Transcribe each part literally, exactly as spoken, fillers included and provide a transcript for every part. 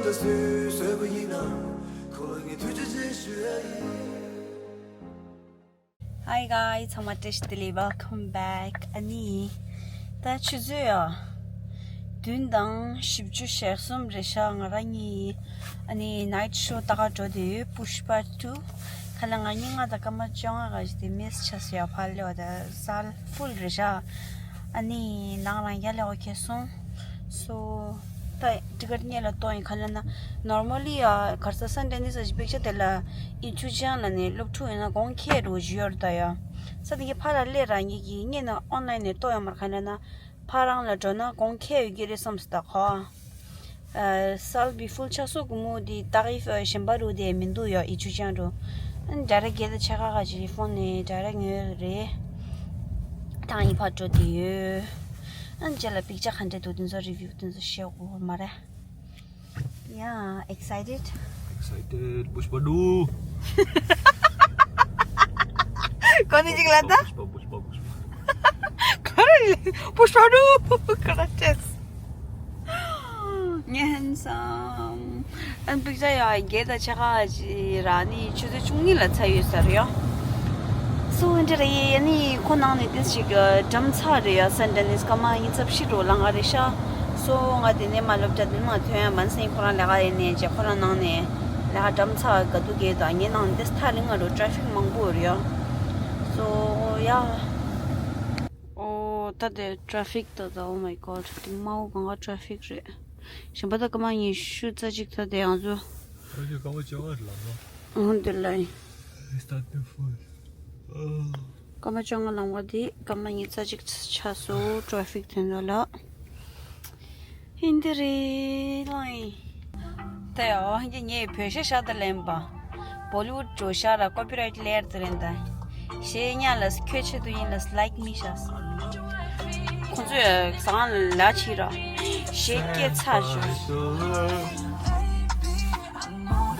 ད་སུས་བཟོས་པ་ཡིན་ན། ཁོ་ལ་ངས་ཐུགས་རྗེ་ཆེ་ཞུ་ཡ་ཡིན། Hi guys, ཚང་མ་བཀྲ་ཤིས་བདེ་ལེགས། Welcome back. ཨ་ནི་ད་ཆུ་ཚོད་ཡ་བདུན་དང་བཞི་བཅུ་ཞེ་གསུམ་རེད་ཤག་ང་རང་གཉིས་ཨ་ནི་night show ལྟ་ག་འགྲོ་བསྡད་ཡོད། Pushpa two. ཁ་ལ་ང་གཉིས་ང་དང་སྐར་མ་བཅོ་ལྔ་ག་ཞིག་དེ་miss ཆགས་སོང་ཡ། ཕར་སླེབས་པ་དང་གཟའ་full རེད་ཤག་ཨ་ནི་ནང་རང་ཡ་ལེ་ཨོ་ཁེ་སོང་། So ད་ཊི་ཀེ་ཊི་སྔོན་ལ་གཏོང་ཡིན། ག་ལབ་ན་normally ཡ་གར་ས་སན་ཏན་ནི་ས་ཞིག་པེག་ཆ་དེ་ལ་ཨི་ཆུ་ཅང་ལ་ནི་སློབ་ཕྲུག་ཡིན་ན་གོང་ཁེ་རུ་ཞུ་ཡོད་རེད་ད་ཡ། ས་དེ་གི་ཕར་ལ་སླེབས་རང་གི་གི་སྔོན་ན་online ནས་གཏོང་ཡོད་མ་རེད། ག་ལབ་ན་ཕར་རང་ལ་འགྲོ་ན་གོང་ཁེ་ཡོད་ཀྱི་རེད་བསམ་སོང་ད་ཁོ། ཨ་སལ་བི་ཕུལ་ཆགས་སོང་གི་མོ་དེ་ཏག་ཨི་ཕ་གཞན་པ་རུ་དེ་མི་འདུག་ཡ། ཨི་ཆུ་ཅང་རུ་ཨ་ནི་ཌའི་རེག་གི་ད་ཆ་ཁ་ཁ་ཅིག་ཕོན་ནས་ཌའི་རེག་ཉོས་རེད། ཐང་ཡིན་ཕར་འགྲོ་དེ་ཡོད། ཨ་ནི་རྗེས་ལ་པིག་ཅར་ག་འདྲ་འདུག་དེ་ཚོ་རི་བིའུ་དེ་ཚོ་བཤད་དགོས་མ་རེད། Yeah, excited. Excited. Pushpa two. གོ་ནི་ཅིག་ལ་ད། Pushpa, Pushpa, Pushpa. ག་རེ་ལས་Pushpa two ག་རེ་བྱས། ངའི་handsome. ཨན་པིག་ཅར་ཡ་རྒྱལ་དང་ཆེ་ཁ་ཅི་ར་ནི་ཆུ་ཚོད་བཅུ་གཉིས་ལ་ཚར་ཡོད་ས་རེད་ཡ། སོ་འདི་རེད་ཡ་ནི་ཁོ་ནང་ནས་ཏིས་ཅིག་འགྲམ་ཚ་རེད་ཡ། སན་ཏན་ནི་སྐར་མ་ཉི་ཤུ་རྩ་བཞི་རུ་ལང་ག་རེད་ཤག་སོ་ང་དེ་ནས་མ་སློབ་གྲྭ་དེ་ནས་མ་ཐོན་ཡ་མན་སེང་ཁོ་རང་ལས་ཀ་ཡིན་ནས་རྗེས་ཁོ་རང་ནང་ནས་ལས་ཀ་འགྲམ་ཚ་ག་དུ་གས་དང་ངའི་ནང་ནས་ཏིས་ཐག་རིང་ང་རུ་ཊེ་ཕིག་མང་པོ་རེད་ཡ། སོ་ཡ། ཨོ་ད་དེ་ཊེ་ཕིག་ད་ད། Oh my God. དེ་མ་འོ་གང་ག་ཊེ་ཕིག་རེད། གཞན་པ་ད་སྐར་མ་ཉི་ཤུ་རྩ་གཅིག་ད་དེ་ཡང་ཚོ། ཨོ་དེ་སྐར་མ་བཅོ་ལྔ་རེད་ལབ་ན། ཨོ་དེ་ལ་ཡིན། It's not before. ཨོ། སྐར་མ་བཅོ་ལྔ་ལང་བ་དེ་སྐར་མ་ཉི་ཤུ་རྩ་གཅིག་ཆགས་སོང་ཊེ་ཕིག་དེ་འདྲ་ལ། ཧིན་དི་རེད་ལོ་ཡིན། ད་ཡ་ཧིན་གྱི་ངས་བོད་གཞས་ཤ་སྟག་ལེན་པ། Bollywood འགྲོ་ཤ་ར་copyright ལེར་དེ་རེད་ད། གཞས་ཉག་ལ་ཁྱོད་ཆེད་དུ་ཡིན་ལ་like me ཤ། ཁོང་ཚོས་ཟང་ལ་ཕྱི་ར། གཞས་སྐད་ཚ་ཞུ།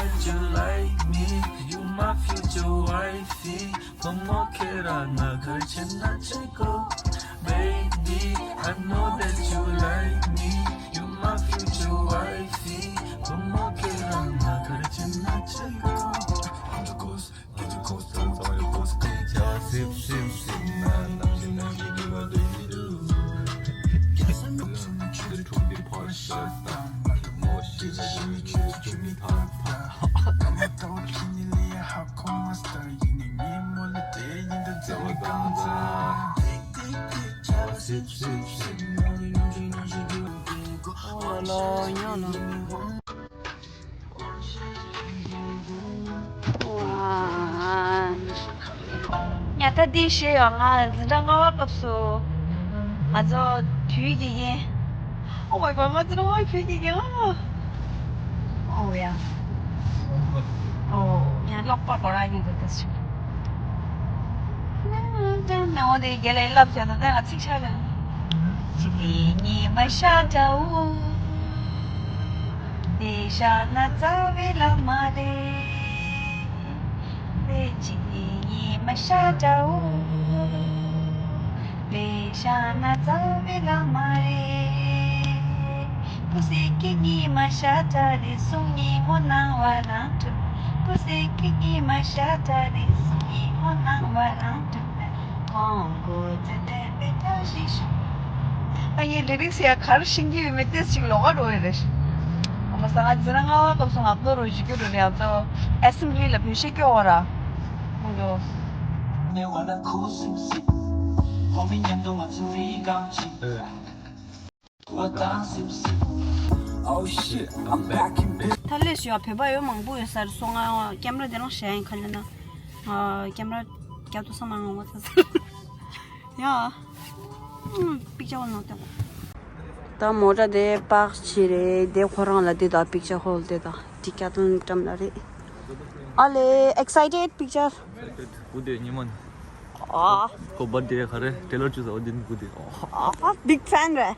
That you like me, you my future wifey. བུ་མོ་ཁྱེད་རང་ང་ག་རེ་བྱེད་ན་བྱེད་དགོས། Baby, I know that you like me, you my future wifey. བུ་མོ་ཁྱེད་རང་ང་ག་རེ་བྱེད་ན་བྱེད་དགོས། Get your coats, get your coats, get your coats, get your sip, sip, sip. Now, now, now, now, you do what you do. Yes, I'm not too much to be partial. More shit, you do, you do, you do, you do. ཡ་ད་འདི་ཞེས་ཡོང་ང་འཛིན་གྲྭ་ལྔ་པ་སྐབས་སུ་ང་ཚོ་དུས་ཀྱི་ཡིན། Oh my God, ང་ཚོ་ལྔ་པ་དུས་ཀྱི་ཡིན། ཨོ་ཡ། ཨོ་ཡ། ལོག་པ་གོ་ར་ཡིན་འདུག་ད་ཞུ། ནའོ་དེ་རྒྱལ་ལ་ལབ་བྱས་ན་ད་ང་ཚིག་ཆ་ལ། ཉི་མ་ཤར་འདྲ་བོ། དེ་ཤར་ན་རྩ་བའི་ལམ་མ་རེད། དེ་གཅིག་ཉི་མ་ཤར་འདྲ་བོ། དེ་ཤར་ན་རྩ་བའི་ལམ་མ་རེད། ཀུ་སེ་ཀི་ཉི་མ་ཤར་འདྲ་རེད་གསུང་ཉི་མོ་སྣང་བ་རང་གྲོལ། ཀུ་སེ་ཀི་ཉི་མ་ཤར་འདྲ་རེད་གསུང་ཉི་མོ་སྣང་བ་རང་གྲོལ། ཨ་ངས་ལི་རིགས་ཡ་ག་རེ་ཤེས་ཀྱི་ཡོད་མེད་ཏོག་ཙམ་ལོགས་ཀ་འགྲོ་ཡི་རེད། ཨ་མ་ཟ་ང་འཛིན་གྲྭ་ལྔ་པ་སྐབས་སུ་ང་ཚོ་རུ་བཞི་རྒྱུ་རུ་རེད། ང་ཚོ་ཨེ་སེམ་བྷི་ལི་ལ་བོད་གཞས་སྐྱོར་བ་ར། ཁོང་ཚོ། Oh shit, I'm back in business. ད་ལས་ཞུ་བ་བོད་པ་ཡོད་མང་པོ་ཡོད་ས་རེད། སོ་ང་ཀེམ་ར་དེ་རང་བཞག་ཡིན། ག་ལབ་ན་ང་ཀེམ་ར་རྒྱབ་ཏུ་ས་མ་ང་ངོ་ཚ་ས། ཡ། པིག་ཅར་བ་ནང་ལྟ། ད་མོ་ཊ་དེ་པག་ཕྱི་རེད། དེ་ཁོ་རང་ལ་དེ་དང་པིག་ཅར་ཧོལ་དེ་དང་ཌི་ཀེ་ཐི་ལོན་འགྲམ་ལ་རེད། ཨ་ལེ་ཨེག་སའི་ཊེཌ་པིག་ཅར། ཨེག་སའི་ཊེཌ་གུ་དེ་ཉི་མ་ནི། ཨ། ཁོ་བར་ཐི་ཌེ་ག་རེ་ཊེ་ལོར་ཅུ་ཟ་འོ་དེ་ནི་གུ་དེ། ཨ། བིག་ཕེན་རེད།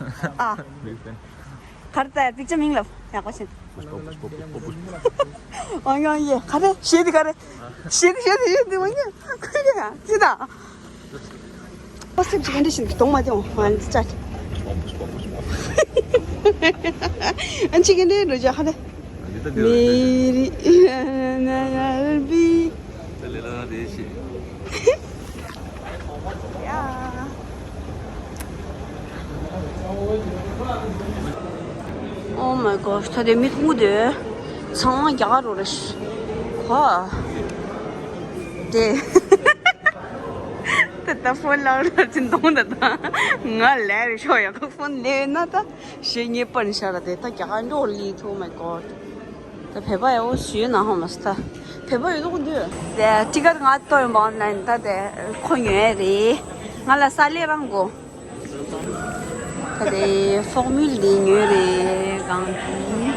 ཨ། བིག་ཕེན། ག་རེ་ད་པིག་ཅར་མིང་ལབ་ཡག་པོ་བྱེད། པུཤ་པ་པུཤ་པ་པུཤ་པ་པུཤ་པ། ཨང་ཡང་ཡེ་ག་རེ་གཞས་དེ་ག་རེ། གཞས་དེ་གཞས་དེ་གཞས་དེ་ཨང་ཡང་ག་རེ་ཡང་ཅི་ད། ཨོ་སེམས་ཅིག་ག་འདྲ་ཞིག་གདོང་མ་དེ་འོང་ང་ནི་ཅག་ཨ་ཅི་གི་འདྲེ་རུ་ཇ་ཁ་ལེ། མེ་རི་ན་ཡར་བི། Oh my gosh, ད་དེ་མི་ཐུང་དེ་ཚང་མ་རྒྱ་གར་རོ་རེ་ཤི་ཁ་དེ། ད་ད་ཕོན་ལག་ལ་ཅིན་གཏོང་ད་ད་ང་ལས་རེ་ཤོག་ཡག་ཕོན་ལས་ན་ད་ཞེ་ཉེས་པ་ནི་ཤ་ར་དེ་ད་རྒྱ་གར་འགྲོ་ལི་ཐུ། Oh my god. ད་བོད་པ་ཡག་པོ་ཞུས་ན་ཧོ་མ་སི་ད། བོད་པ་ཡོད་དོ་འདུག་དེ་ཊི་ཀེ་ཊི་ང་ཏོ་ཡོང་བ་ཨོན་ལ་ཡིན་ད་དེ་ཁོ་ཉོས་རེད། ང་ལ་ས་ལེ་རང་གོ། ད་དེ་ཕོར་མུལ་འདི་ཉོས་རེད་གང་གི།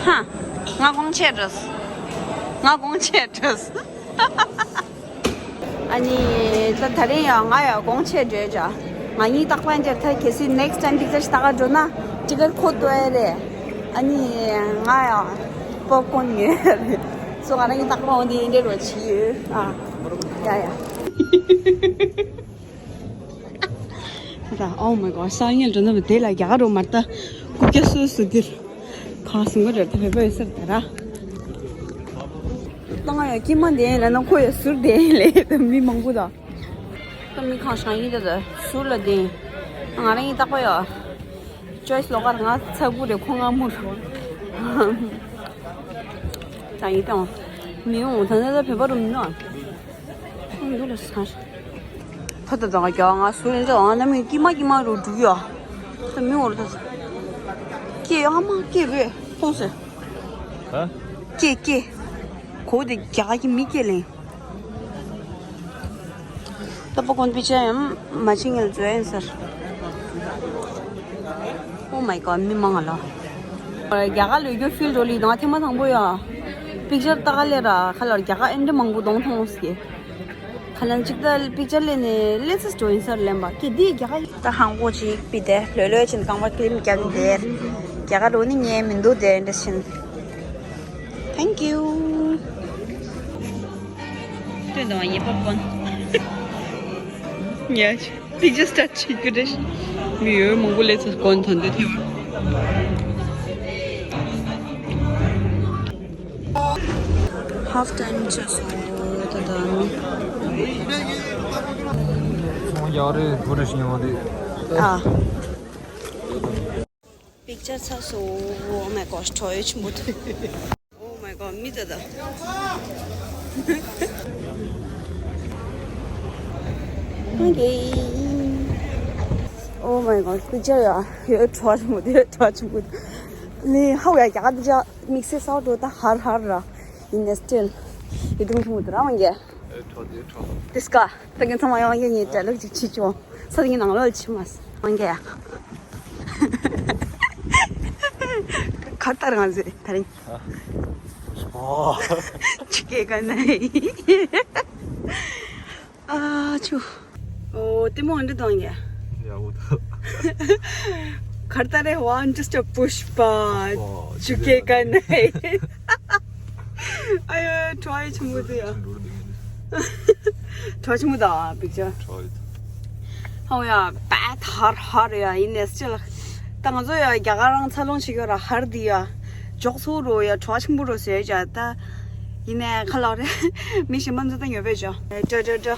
ཧ། ང་དགོང་ཆེ་འགྲོས། ང་དགོང་ཆེ་འགྲོས། ཨ་ནི་ད་ད་རིང་ཡང་ང་ཡང་དགོང་ཆེ་འགྲོས་ཅག་ང་གཉིས་རྟག་པར་འདིར་ད་གལ་སྲིད་next time འདི་ཚ་ཞིག་ལྟ་ག་འགྲོ་ན་ཊི་ཀེ་ཊི་ཁོ་ལྟོས་རེད། ཨ་ནི་ང་ཡང་པོབ་ཀོན་ཉོས་རེད། སོ་ང་རང་གཉིས་རྟག་པར་འོང་དེ་འདྲ་རོ་བྱི་ཡོད་ཨ། ཡ་ཡ། ད་oh my god སང་ཉིན་འགྲོ་ན་དེ་ལ་རྒྱ་གར་རོ་མར་ད་ཀུ་ཀྱ་སོ་སོ་འདིར་གང་སུ་འགོ་རེད་ད་བོད་པ་ཡོད་སར་ད་ར། ད་ང་ཡང་སྐྱེས་མ་བསྡད་ལ་ན་ཁོ་ཡང་ཟུར་བསྡད་ལས་ད་མི་མང་པོ་དང་། ད་མི་གང་ཤང་ཡིན་ད་ད་ཟུར་ལ་བསྡད། ང་རང་ཡིན་རྟག་པ་ཡོད། ཅོའི་སི་ལོག་གར་ང་ཚ་གུ་རེ་ཁོ་ང་མུར། ད་ཡིན་ད་མི་འོང་ད་ནི་ད་བོད་པ་རུ་མི་འོང་། འདུག་ལ་ས། ད་ད་ད་ང་རྒྱ་ང་སུ་ཡིན་ད་ང་ན་མི་ཀི་མ་ཀི་མ་རུ་འགྲུག་ཡོད། ད་མི་འོང་ད། ཀེ་ཨ་མ་ཀེ་བེ་ཕོང་སེ། ཧ། ཀེ་ཀེ། གོ་དེ་རྒྱ་གི་མི་ཀེ་ལེན། ད་པ་ཀོན་པི་ཅ་ཡམ་མ་ཆིང་ངལ་ཛོ་ཡན་སར། Oh my god མི་མང་ང་ལ། རྒྱ་གར་ལོས་རྒྱུ་ཕིལ་འགྲོ་ལི་དང་ཐེངས་མ་དང་པོ་ཡ། པིག་ཅར་ལྟ་ག་ལེ་ར་ཁ་ལར་རྒྱ་གར་ཨེ་འདྲ་མང་པོ་གདོང་མཐོང་སྐྱེ། ཁ་ལན་ཅིག་ད་པིག་ཅར་ལེན་ནས་ལེ་ཚེ་སྤྲོ་ཡིན་སར་ལེན་པ་ཀེ་འདི་རྒྱ་གར་ཡིན། ད་ཧང་པོ་ཅིག་པི་དེ་ལོས་ལོས་ཅིན་རྐང་པ་ཀི་རིམ་རྒྱག་གི་དེ། རྒྱ་གར་འགྲོ་ནི་ཉན་མི་འདུག་དེ་འདྲ་ཕྱིན། Thank you. སྟོན་དང་ཡེ་པ་ཀོན། ཉ་ཆུ། They just touch it good. མི་ཡོད་མང་པོ་ལས་ཚོ་ཀོན་ཐོན་དེ་ཐེ་བ། Half time ཆགས་སོང་ད་ལྟ། སོང་ཡག་རེད་བོ་རེ་ཤི་ཡོང་དེ། ཨ། པིག་ཅར་ཚར་སོང་། Oh my gosh གྲོ་ཡོ་ཆེན་པོ་འདུག Oh my god མི་ད་ད། Okay. Oh my god པིག་ཅར་ཡ་ཡོད་གྲོ་ཆེན་པོ་འདུག་གྲོ་ཆེན་པོ་འདུག་ནི་ཧ་ཡ་རྒྱ་གར་པིག་ཅར་དམིགས་བསལ་གསར་འགྲོ་ད་ཧར་ཧར་ར་ཡིན་ནས་still ཡོད་དུང་ཆེན་པོ་འདུག་ར་མང་གི། ཨེ་ཁྲོ་དེ་ཁྲོ། དེ་སྐ་ད་གིན་ཚང་མ་ཡང་ཡང་ངའི་གྲལ་ལུགས་ཅིག་ཕྱི་ཅོ། ས་དེ་ངའི་ནང་ལོགས་ཕྱི་མ་སོང་གི་ཡ། གར་ལྟར་ང་ཚོས་ད་རིང་། ཨོ། ཆུ་སྐྱེས་ག་ནས། ཨ་ཆུ། ཨོ་ལྟད་མོ་འདི་དང་ཡ། ཡ་འོ་ད། གར་ལྟར་རེ་one just a push པ། ཨོ་ཆུ་སྐྱེས་ག་ནས། ཨ་ཡ་ཁྲོ་ཡི་ཆུ་མོ་དེ་ཡ། ཁྲོ་ཆུང་མོ་དང་པིག་ཅར། ཁྲོ་ཡི། ཧོ་ཡ་པད་ཧར་ཧར་ཡ་ཡིན་ནས་ཅི་ལ། ད་ང་ཚོ་ཡ་རྒྱ་གར་རང་ཚ་ལོང་ཞིག་ཡོད་ར་ཧར་དི་ཡ། འཇོག་ཚོ་རོ་ཡ་ཁྲོ་ཆུང་མོ་རོ་ཟེར་ཡ་ད། ཡིན་ནས་ཁ་ལོ་རེ། མི་ཞིག་མ་འཛུ་ད་ཉོ་བེ་ཇོ། ཏྲ་ཏྲ་ཏྲ།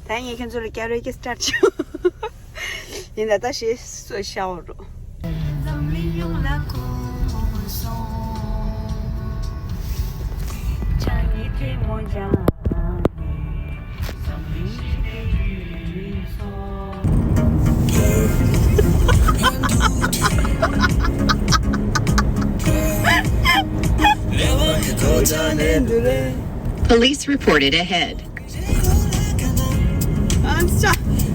ད་ངས་ཁྱེད་ཚོ་ལ་ཀེ་རེ་ཀེ་སི་ཊར་ཊི་བྱེད། ཡིན་ད་ད་ཞེས་སུ་ཤ་བོ་རོ། Police reported ahead.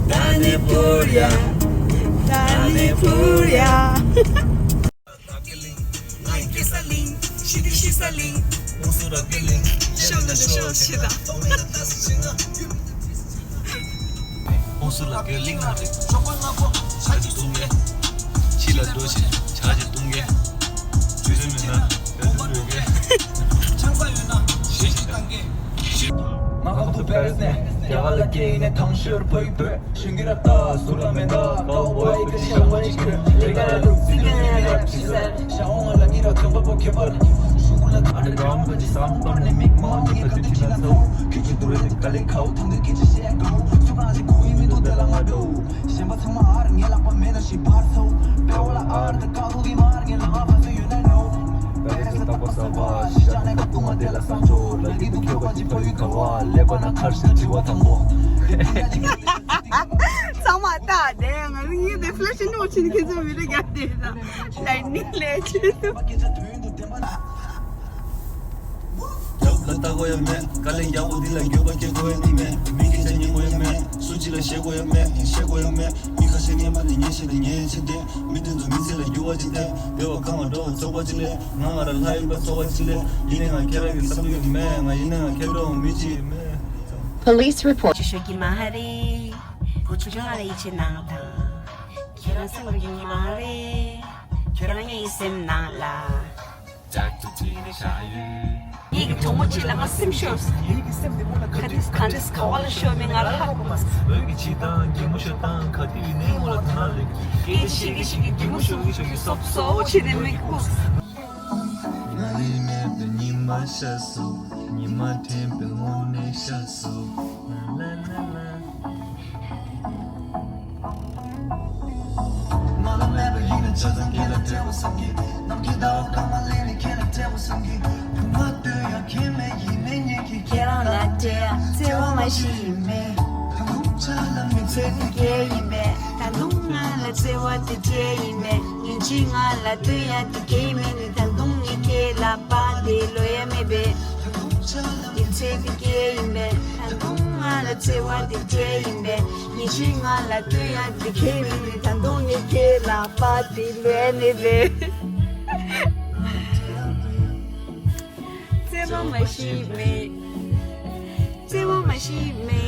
Danipurya, Danipurya. ཚང་མ་ལྟ་དེ་ང་རང་ཡིན་དེ་ཕི་ལེ་ཤི་ནོ་ཆིན་ཁྱེད་ཚོ་མི་རེ་རྒྱབ་དེ་ད་ལའི་ནིང་ལས་ཆེ། རྒྱབ་ལ་ལྟ་དགོས་ཡ་མེད། དཀའ་ལས་ཡག་པོ་འདི་ལ་འགྱོད་པ་སྐྱེ་དགོས་ཡ་ནི་མེད། མི་སྐད་ཆ་ཉན་དགོས་ཡ་མེད། སུ་གཅིག་ལ་བཤད་དགོས་ཡ་མེད། བཤད་དགོས་ཡ་མེད། མི་ཁ་ཤས་ངན་པ་ནི་ངན་བཤད་དེ་ངན་བཤད་དེ། མི་དེ་ཚོ་མི་ཚེ་ལ་འགྱུར་བ་ཅིག་སླེབས། བདེ་བ་གང་ལ་འགྲོ་བ་ཚོགས་པ་ཅིག་སླེབས། ང་ང་རང་ལྷ་ཡིན་པ་ཚོགས་པ་ཅིག་སླེབས། ཡིན་ནའི་ང་ཁྱེད་རང་གི་བསམ་ཡོད་མེད། ང་ཡིན་ནའི་ང་ཁྱེད་འགྲོ་བ་མི་གཅིག་མེད། Police report. ཅི་ཤོད་ཀྱི་མ་ཧ་རེ། ཁོ་ཆུ་ཆུང་ང་ལ་ཡིད་ཆེས་གནང་དང་། ཁྱེད་རང་སེམས་ཁུར་གྱི་མ་ཧ་རེ། ཁྱེད་རང་ངའི་སེམས་ནང་ལ། ངེད་ཀྱི་གྲོགས་མོ་གཅིག་ལ་ང་སེམས་ཤོར། ཁ་ཏིས་ཁ་ཏིས་ག་བ་ལ་ཤོར་མེད་ང་ལ་ཧ་གོ་མ་སོང་། སྐད་ཆ་བཤད་ཀྱི་བཤད་ཀྱི་གད་མོ་ཤོར་གྱི་ཤོར་གྱི་སོབ་སོབ་བྱས་ནས་མིག་ཁུག་ང་ཡིན་མེད་པའི་ཉི་མ་ཤར་སོང་། ཉི་མ་དྲན་པའི་དངོས་གནས་ཤར་སོང་། ལ་ལ་ལ་ལ། ཁྱེད་རང་ལ་སྤྲད་ཡ་བརྩེ་བ་མ་ཤི་ཡིན་མེད། ད་དུང་ང་ལ་བརྩེ་བ་དེ་སྤྲད་ཡིན་མེད། ཉིན་གཅིག་ང་ལ་སྟོན་ཡ་དེ་གས་མེད་ནི། ད་དུང་ངས་ཁྱེད་ལ་པ་དེ་ལོ་ཡ་མེད་པས། ཉིན་ཚེ་དེ་སྐྱེལ་ཡིན་པས། ད་དུང་ང་ལ་བརྩེ་བ་དེ་སྤྲད་ཡིན་པས། ཉིན་ཤས་ང་ལ་སྟོན་ཡ་དེ་གས་མེད་ནི། ད་དུང་ངས་ཁྱེད་ལ་པ་དེ་ལོས་ནི་རེད། བརྩེ་བ་མ་ཤི་མེད། བརྩེ་བ་མ་ཤི་མེད།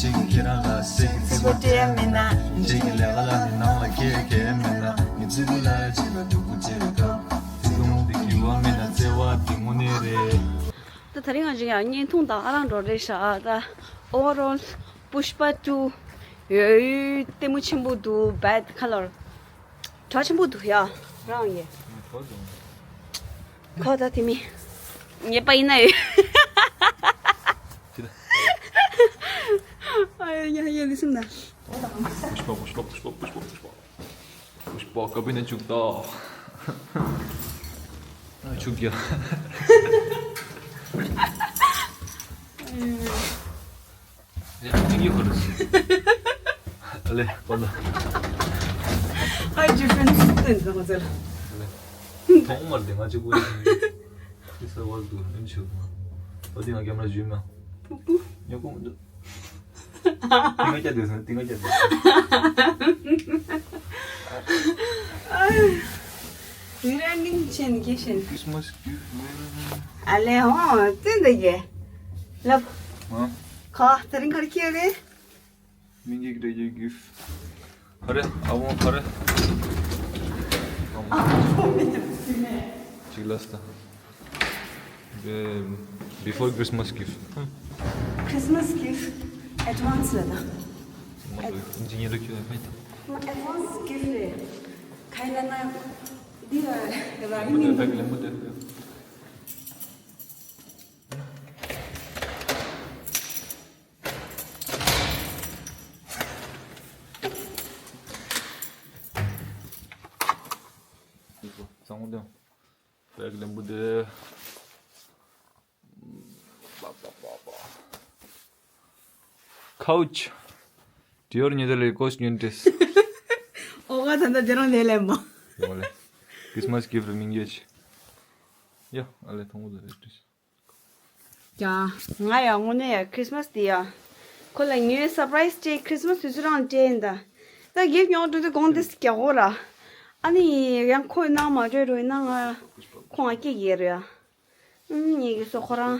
ཁྱེད་ཀྱིས་ཁྱེད་རང་ལ་སེམས་ཀྱི་ཚིག་པ་སྤྲད་ཡ་མེད་ན། ཁྱེད་ཀྱི་ལས་ཀ་ལ་ནི་ནང་ལ་སྐད་ཡ་གས་མེད་ན། ངས་ཚིག་པ་ལ་ཡ་ཅི་ལ་འགྲུབ་པོ་ཅི་ལ་སྐབས་ཚིག་དུམ་འདི་གི་བ་མེད་ན་བརྩེ་བ་འདི་དངོས་གནས་རེད། ད་དེ་རིང་ང་ཅིག་ཡང་བརྙན་ཐུང་དང་ཨ་རང་འགྲོ་རེད་ཤག་ད་overall Pushpa two ཡོད་ལྟད་མོ་ཆེན་པོ་འདུག bad color གྲ་ཆེན་པོ་འདུག་ཡ། རང་ཡེ། ཁོ་ད་དེ་མི་ངའི་པ་ཡིན་ན་ཡོད། ཨ་ཡ་ཡ་ཡ་ལི་སིམ་ན། Pushpa, Pushpa, Pushpa, Pushpa, Pushpa. Pushpa, kabhi nahi chukta. ཆུག་ཡ། ཡ་གཅིག་ཡོད་ཁར། ཨ་ལེ་པ་ལ། Hi, dear friends. ཏན་ཏན་ང་ཚལ། ཨ་ལེ། ཐོང་མར་དེ་ང་གཅིག་པུ་ཡིན། དེ་ས་བར་དུ་ཨེམ་ཆུ། ཨོ་དེ་ང་ཀེམ་ར་ཇུས་མ། པུ་པུ། ཉོ་གོ་མི་འདུག་ཏིང་ངེ་ཀྱ་དེ་སོང་། ཏིང་ངེ་ཀྱ་དེ་སོང་། ཨ་ལེ་ཧོ། ཏན་ཏན་གྱི། ལབ། ཨ། ཁ་དེ་རིང་གར་ཁྱེར་རེད། མིང་གི་འདྲ་རྒྱུ་གིས། ཧ་རེ། ཨ་བོང་ཧ་རེ། ཨ་བོང་མིང་ཅིག་ལ་སྟ། Before Christmas gift. Christmas gift advance ལ་ད། མ་འདུག་ཨིན་ཇི་ཉེ་རུ་ཁྱོད་ཕེ་ད། Advance gift རེད། ག་ཡིན་ན་འདི་ལ་ར་མི་ནི་ལེམ་བུ་དེ། གཙང་མ་དང་། བེག་ལེམ་བུ་དེ། Couch. Dior ཉེ་དེ་ལས་ཀོས་ཉོན་ཏེས། ཨོ་ག་ད་ད་དེ་རང་ལས་ལེམ་མ། ཡོང་ལེ། Christmas gift རེ་མིང་རྒྱས་ཆེ། ཡ། ཨ་ལེ་ཐོང་གོ་ད་རེ་ཏིས། ཀྱ། ང་ཡང་དངོས་གནས་ཡ་Christmas དེ་ཡ། ཁོ་ལ་ངའི་surprise སྤྲད། Christmas དུས་ཚོད་རང་སྤྲད་ཡིན་ད། ད་gift ཉོ་འགྲོ་དུས་གོང་དེ་སྐྱ་གོ་ར། ཨ་ནི་ཡང་ཁོས་ནང་མ་སྤྲོད་རུང་ན་ང་ཁོང་ང་སྐྱེ་གི་རེད་ཡ། ཨུམ། ངེད་ཀྱི་སོ་ཁོ་རང་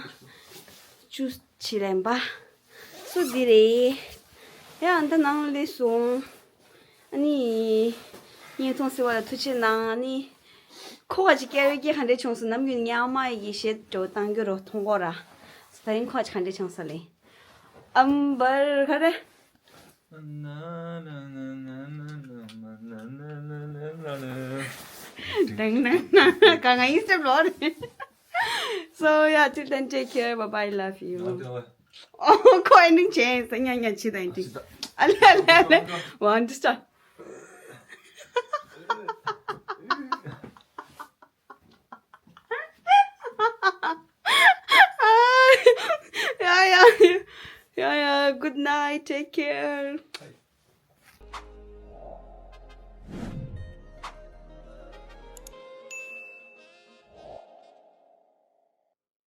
ཅུ་ཆི་ལེན་པ། སུ་འདི་རེད། ཡ་ཨ་ད་ནང་སླེབས་སོང་། ཨ་ནི། བརྙན་ཐུང་གཟིགས་པ་ལ་ཐུགས་རྗེ་གནང་། ཨ་ནི། ཁོ་ག་ཅིག་སྐྱེ་བའི་སྐྱེ་ག་འདྲས་བྱུང་སོང་། ནམ་རྒྱུན་ངའི་ཨ་མ་ཡི་གཞས་འགྲོ་བཏང་རྒྱུ་རོ་མཐོང་གོ་ར། ཡིན་ཁོ་ཆ་འདྲི་ཆང་ས་ལེ། ཨམ་བར་ཁ་རེ། དང་ན་ན་ན་ག་ང་ཡིན་སེམས་ལོ་རེ། So yeah, till then, take care. Bye bye, love you. Oh, ཁོ་ཨེན་ཌིང་བྱས་ཟེར་ཉག་ཉག་ཆི་དང་ཨེན་ཌིང་། ཨ་ལེ་ཨ་ལེ་ཨ་ལེ། One, just stop. Yeah, yeah, yeah, yeah. Good night. Take care.